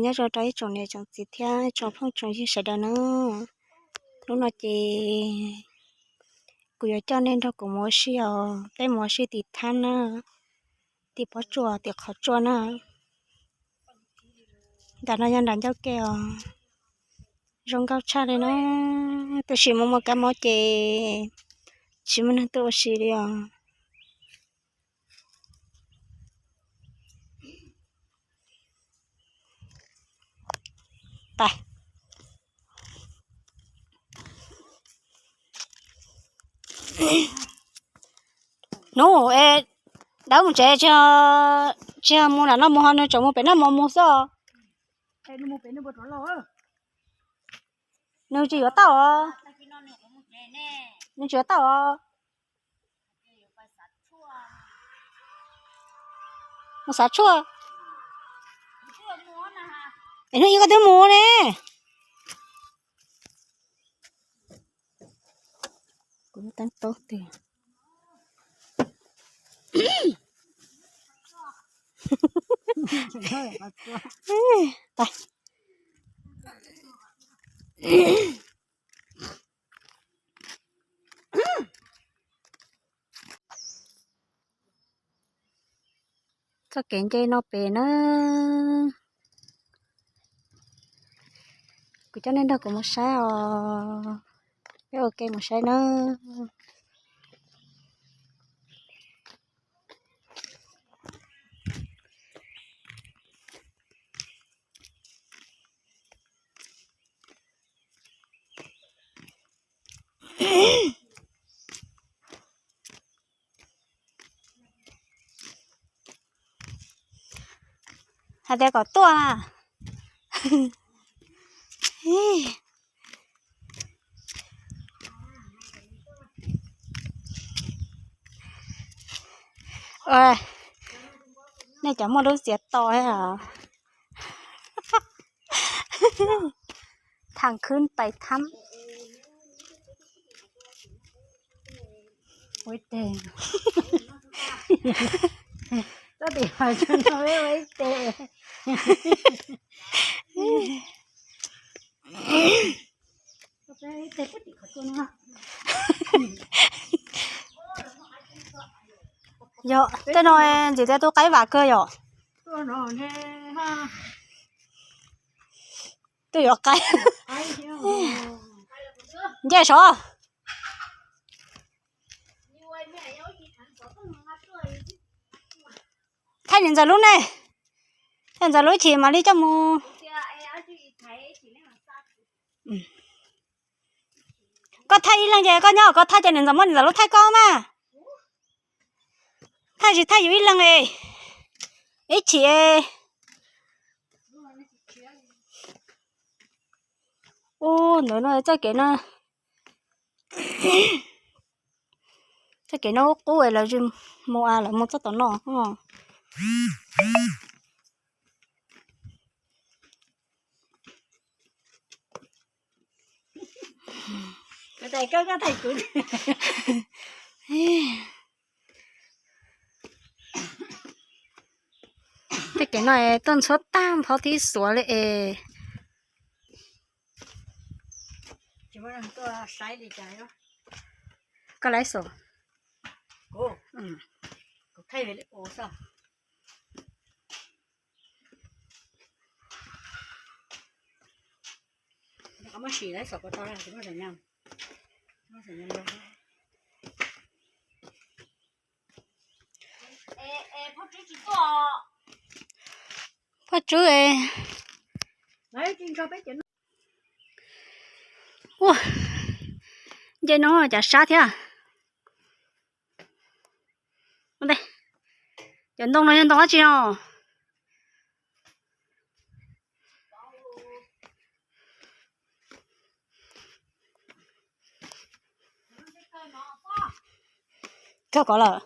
Nyob zoo rau ib tsoom niam tsoom txiv thiab tsoom phooj tsoom ywg sawv daws na. Hnub no ces kuv yuav coj nej nrog kuv mus ua si os, peb mus ua si tim thab na, tim pob tsuas tim qhov tsua na. Nram no yog nram ncauj ke os, zoo nkauj tshaj li na. Tab sis muaj muaj kab mob ces tsis muaj neeg tuaj ua si li os. Hnub es dawb mus tsev, tsis yog mus nram no mus ho nws tseem mus pem no mus mus xwb. Nws tsis yuav tau os. Nws tsis yuav tau os. Mus xav tshuaj. Es hnub ib koj twb mus ne. Kuv teeb tau tiag. Txoj kev nce no pem na, kuv coj nej nrog kuv mus saib os. Peb ua ke mus saib na. Hais tias kom tuaj na. Nej cov muaj lub txiav to. Thaj khwb pais thab. Ua ib teg. Tab tim hais no ua ib teg. Yog tej no ntxim tias tu qaib vam kawg yom. Twb yuav qaib. Nce saud. Thaij niam ntxawm lub ne. Thaij ntxawm lub chim mam li coj mus. Koj thaij ib leeg ces koj nyob koj thaij ces niam ntxawm muab niam ntxawm lub thaij koj mas. Thaij tsis thaij yus ib leeg es ib chim. Ub, ntawd no txoj kev no, txoj kev no qub qub es lawv tsis mus, lawv mus txoj tom no. Tej kev no tuaj ntxhuab tag nphob thib xuav li es. Koj laiv xom. Phoj Tswb, nce no cas sab thiab. Cov ntoo no yog ntoo dab tsi no? Kawg ko lawm.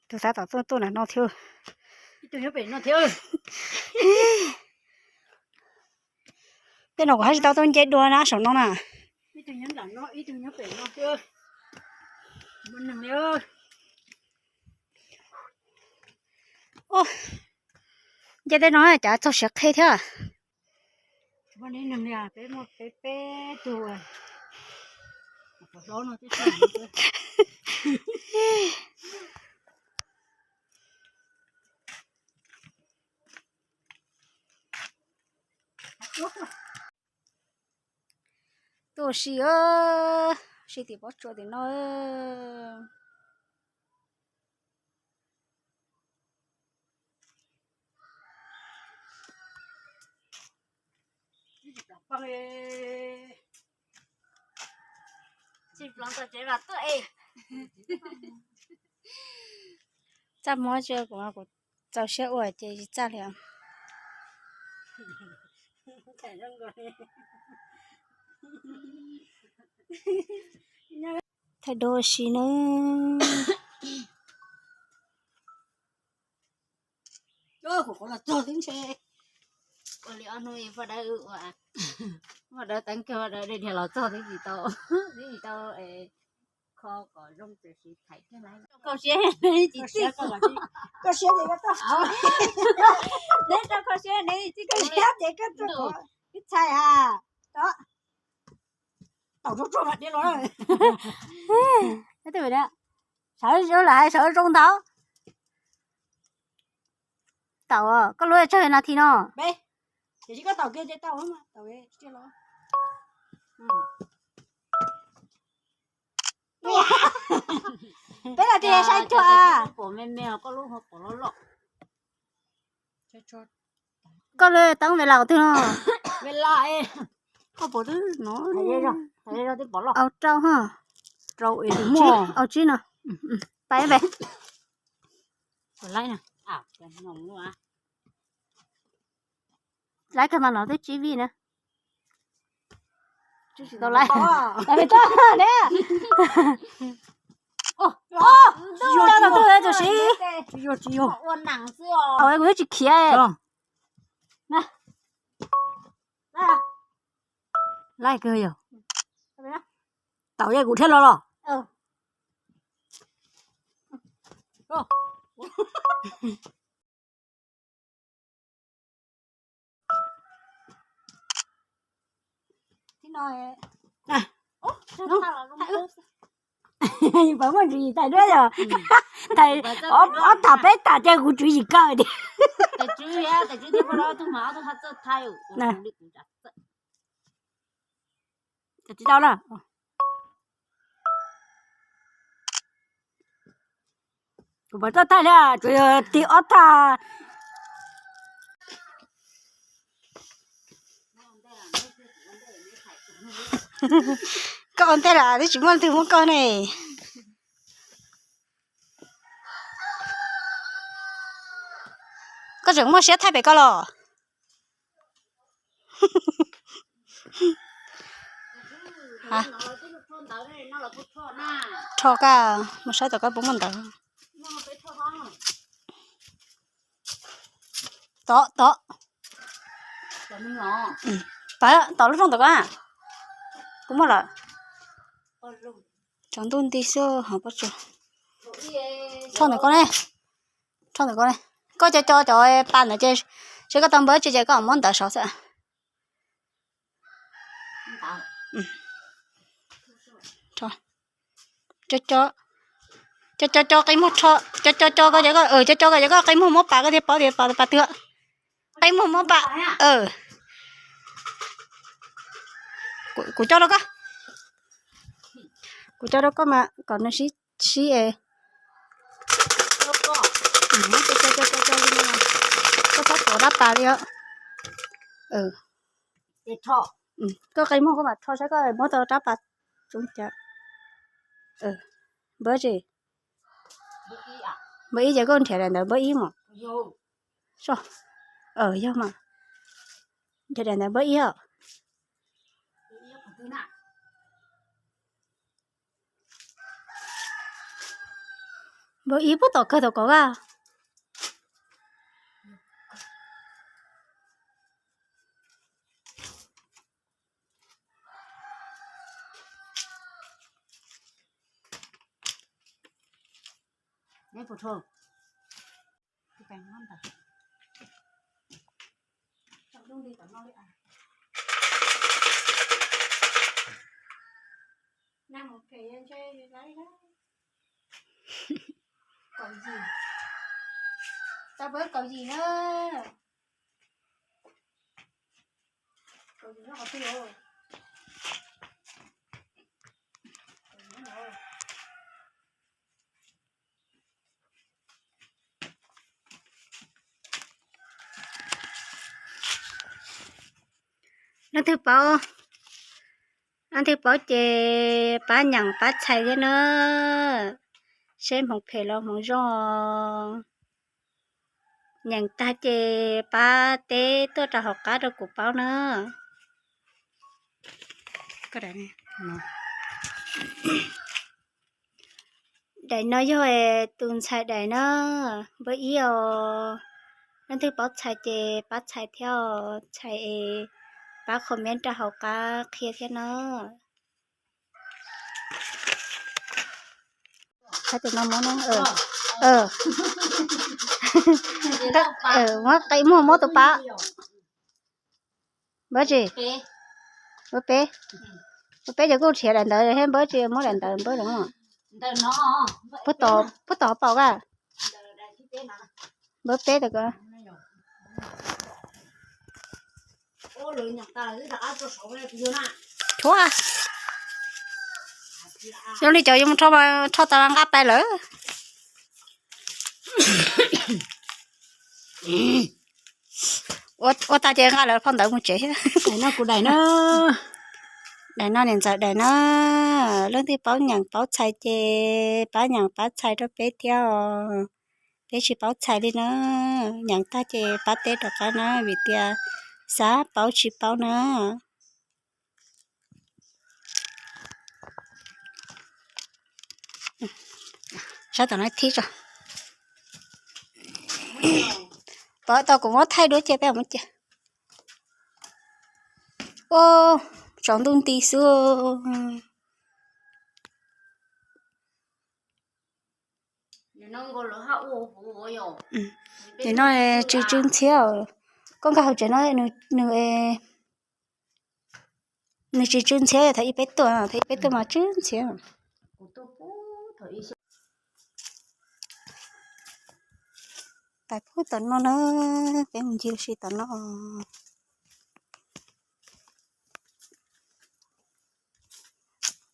Tus tab tom tuaj tuaj nram no thiab. Tej no kuv haj tsis tau tuaj nce dua na saum no na. Ua, nce tej no cas txog siav qhe thiab. Tuaj ua si, si tim pob tsuas tim no. Txaj muab tso kuv, kuv txaus siab ua ces tsis txaj li. Thaij duab ua si na. Kuv qhuav los txog xwb ntshe. Ua li ob hnub poj dawb ua, poj dawb teeb kiag, poj dawb dhia los txog twb tsis tau, twb tsis tau kho kom zoo tiam sis thaiv kiag lawm. Koj siab, koj siab, neb rau koj siab, neb tsis koj siab ces koj txhais ha. Tau tsuag tsuag mas dhia los. Sawv zoo lawm hais sawv zoo ntau. Tau, koj lub tsawg nas this no? Tiam sis koj tau kiag ces tau, tau los. Peb los tias saib tuaj. Pom me me os, koj lub ho pom loj loj. Koj lub teeb ve las twg no? Ve las, koj pom twb no. Au rau ha. Rau es tus muaj au tsib no. Pais pais. Laib kawg mas no twb tsib vij na. Tsis tau laib. Tau ne. Tsis yog, tsis yog, tsis yog, tsis yog. Tau kuv twb tsis khiav. Laib kawg yog. Tau yog kuv thiab los los. Pab muaj tswv yim thaij duab yog. Thaij ob tag peb tag ces kuv tswv yim kawg tiag. Tsis tau na. Kuv puas txawj thaij thiab, tsuas yog tig ob tag. Koj ua ntej lawm twb tsis muaj leej twg muab koj ne. Koj tseem muaj siab thaij pem koj los? Rho koj mus saib tom koj puas muaj ntawv. Tod tod. Pab tom lub rooj tom koj. Kuv muaj lawm. Tsaus ntuj nti xwb ho pob tsuas. Rho ntawm koj ne. Rho ntawm koj ne. Koj co co cov pas ntawd ces seb koj tau npawb tsi ces koj muab ntawv saud xwb. Co co co qi muag rho, co co co koj, co co co koj qi muag muab pas koj thiaj paub tias pas twg. Qi muag muab pas. Kuv co rau koj. Kuv co rau koj mas kom nws sib sib es. Koj txhob tuav rab pas li os. Koj qi muag koj mam rho saib koj muab tau rab pas. Npawb tsi? Npawb ib ces koj nrhiav daim ntawv npawb ib mas. Yog mas. Nrhiav daim ntawv npawb ib os. Npawb ib puag tom kawg tom kov vaj. Neb puas tshua? Kaum yim. Tau pab kaum yim na. Kaum yim no qhov twg os? Leej twg paub, leej twg paub ces pab nyeem pab txhais thiab na, seb hmoov phem los hmoov zoo. Nyeem tag ces pab teb tuaj rau hauv qab rau kuv paub na. Daim no yog tus ntxhais daim na, npawb ib os. Leej twg paub txhais ces pab txhais thiab os, txhais es pab comment rau hauv qab qhia thiab na. Muab qe muag muab tus pab. Npawb tsi? Npawb peb. Npawb peb ces kuj nrhiav daim ntawd thiab, npawb tsi muab daim ntawd npawb los. Puag tom paum ka. Npawb peb tas ko. Tshuav. Zoo li cov yuav mus rho tas nqa pais lawm. Ua tag ces nqa lawv phau ntawv mus tsev thiab. Daim no kuv daim no. Daim no niam ntxawm daim na. Leej twg paub nyeem paub txhais ces pab nyeem pab txhais rau peb thiab os. Peb tsis paub txhais li na. Nyeem tag ces pab teb rov qab na, vim tias xav paub tsis paub na. Sab tom no thib tso. Pov tau kuv muab thaij duab cia peb mus cia. Ua, tsaus ntuj nti xwb. Nim no tsw tsw ntxhiab, koj nkag hauv tsev no nws, nws tsw tsw ntxhiab, thaum ib peb tuaj, thaum ib peb tuaj mas tsw ntxhiab. Tais pub tom no na, peb mus ncig si tom no.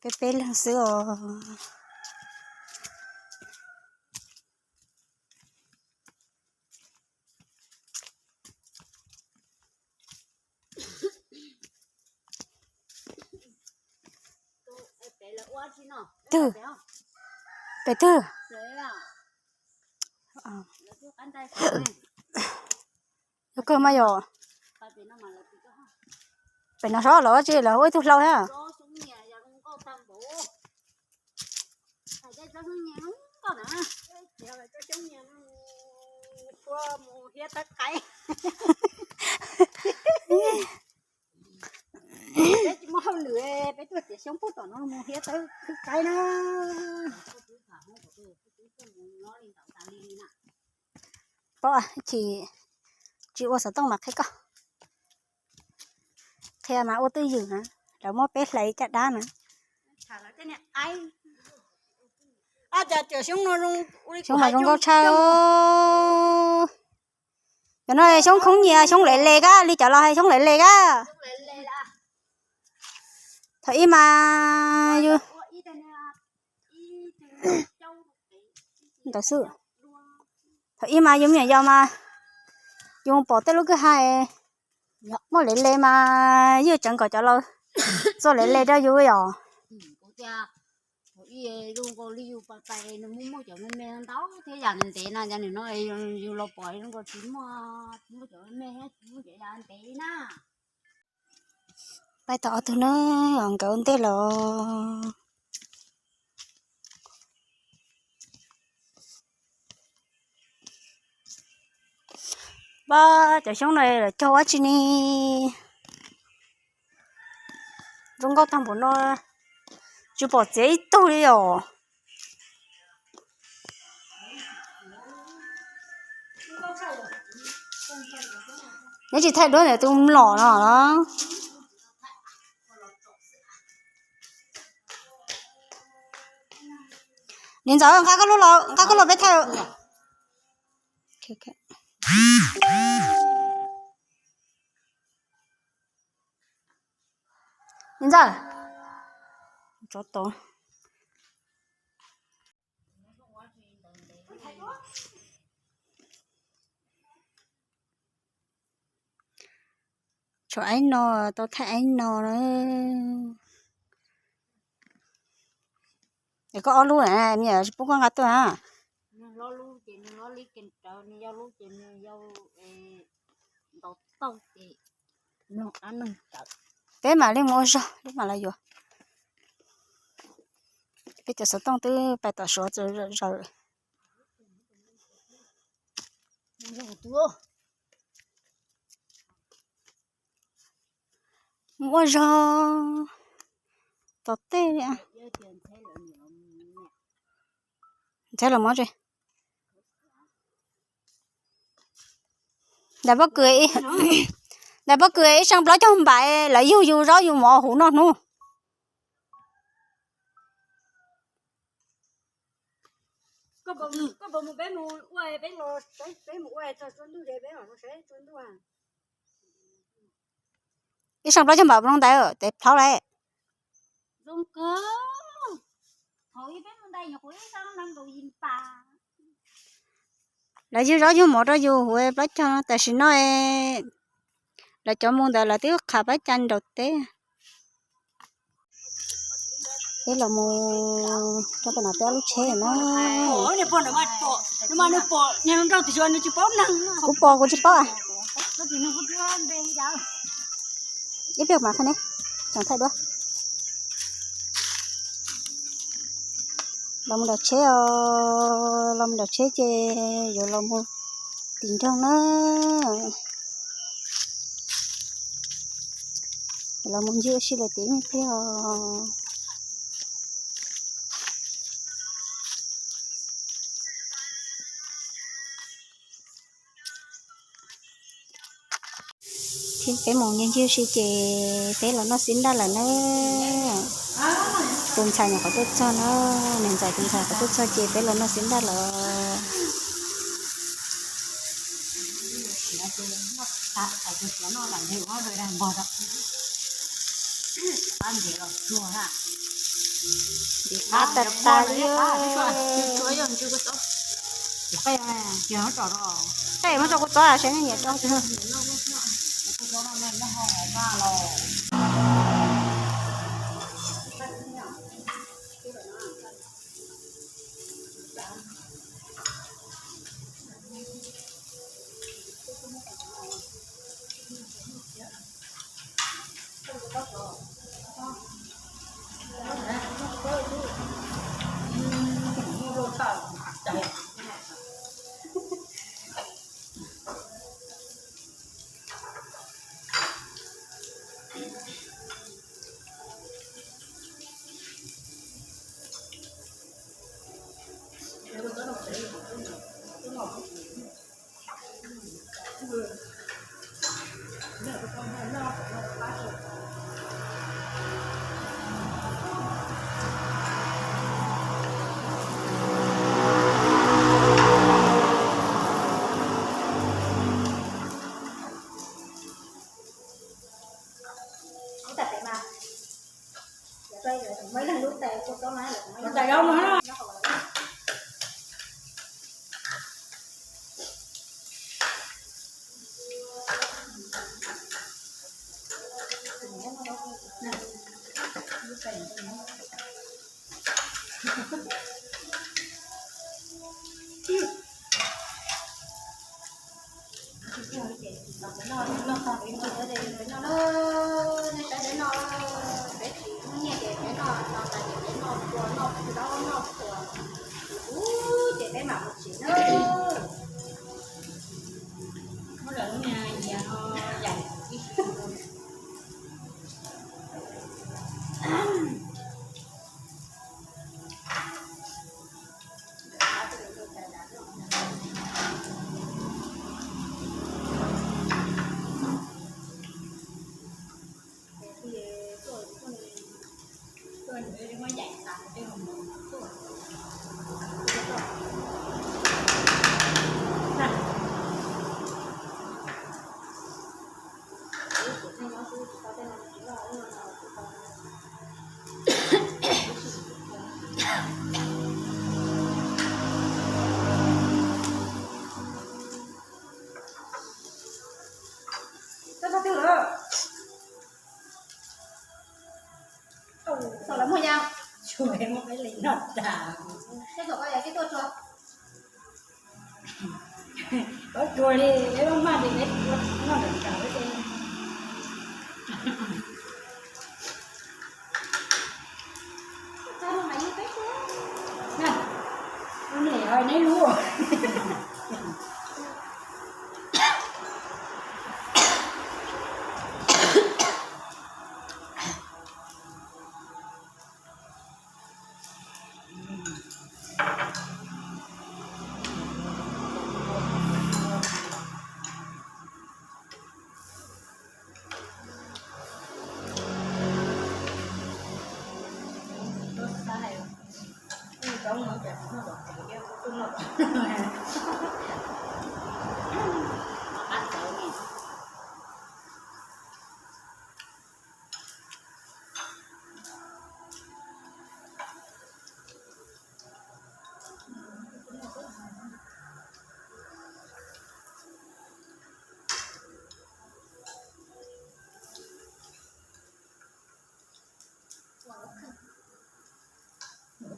Peb peb leeg xwb os. Twg? Pem twg? Yog kawg mas yom. Pem no sov los tsis los ua ib tug hlau thiab. Peb tsis muaj hauj lwm, peb tuaj txiav xyoob pub tom no mus hiab tawb khwb qaib na. Pom tsis, tsis ua xov tooj mas qhia koj. Qhia mas ua twj ywm na, lawv muab peb hlais caj dab na. Xyoob mas zoo nkauj tshaj. Cov no xyoob khoob nyias, xyoob le le kab li, cov los hais xyoob le le kab. Thaum ib mas yus, ntawd xwb. Thaum ib mas yus me nyuam yaus mas yus pom tej lub kwj ha muaj le le mas yeej tseev kom cov laus txua le le rau yus yom. Thaum ib zoo nkaus li yus pais pais nws muaj muaj cov me me ntau thiab yam ntev ntev na, yog nws no yus los pom zoo nkaus tsis muaj, tsis muaj cov me me thiab tsis muaj cov yam ntev na. Pais tom ob tug na, nkawd ua ntej los. Pab cov xyoob no lawv cog ua tsi ne? Zoo nkauj tag npaum no, tsis pom txiav ib tug li os. Neb tsis thaij duab ntawm tus mlom no los? Niam ntxawm, nqa koj lub los, nqa koj lub peb thaij. Niam ntxawm, tsov tom. Tshuav aib no, tau thaij aib no na. Es koj ob lub na, me nyuam tsis pub koj nqa tuaj na. Peb mam li mus ua zog, peb mam los yuav. Peb cov xov tooj twb pais tom Suav zaws. Mus ua zog tom tej. Ntxhab los mov tsi. Ntais pob kws, ntais pob kws ib xyoo plaub caug npaim lawv yug yus zaub yus mov huv noj hnub. Ib xyoo plaub caug npaim puas zoo ntais, tes plhaub lawm. Lawv yug zaub yug mov rau yus huv plaub caug, tam sim no lawv cov mus ntawd lawv twb qhav pab cai nraum teb. Peb los mus rau pem no peb ob lub tsheb na. Kuv pom kuv tsis paub. Ib pliag mas qhia neb, tseem thaij duab. Los mus nram tsheb os, los mus nram tsheb ces yuav los mus tim nroog na. Los mus ncig ua si lawm tim me pliag os. Peb mus ncig ncig si ces peb los noj xib nraj lawm na. Tus ntxhais nyuam qhuav tuaj txog na, niam ntxawm tus ntxhais qhuav tuaj txog ces peb los noj xib nraj lawm. Qab tas tas li. Tej muab rau kuv txob seb nej nyiam rau. Peb li noj tas. Koj tsuas li peb maj maj li peb noj ntawm tsawv ces. Niam neb lub.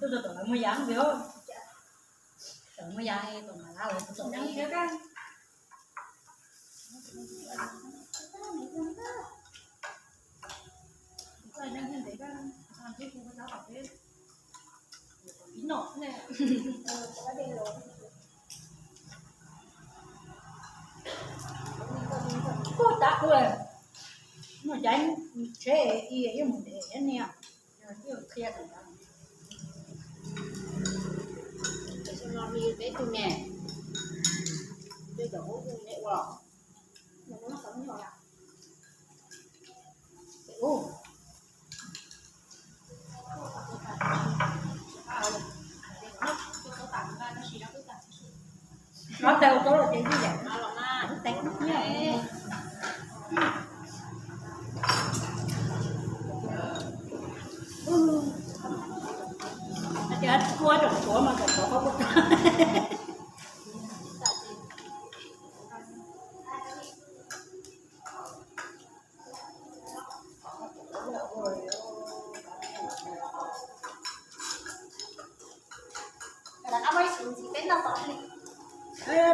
Tuaj rau tom lawv muag yas os. Tom muag yas, tom mam lab lawv tom. Kuj tab kuv no cas tsheb i yeej mus ntev niam. Qhia tam no li peb tug ne, tej cov ub ne ua los. Nov tau tau los ces yam no los na, teev thiab. Tias kua tsoom tshuav mas tsoom tshuav qhov kuj tag.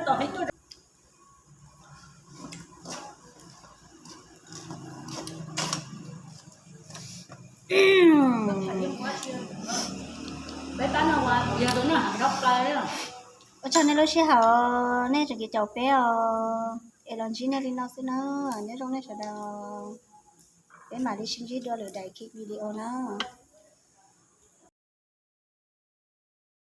Tom hliv tuaj. Peb pab no ua yog tus noj heev rau plaws. Ua tsaug nej lub sij hawm, nej tseem kev caum peb os, es los ntsib nej li no xwb na. Nyob zoo nej sawv daws, peb mam li sib ntsib dua lwm daim video na.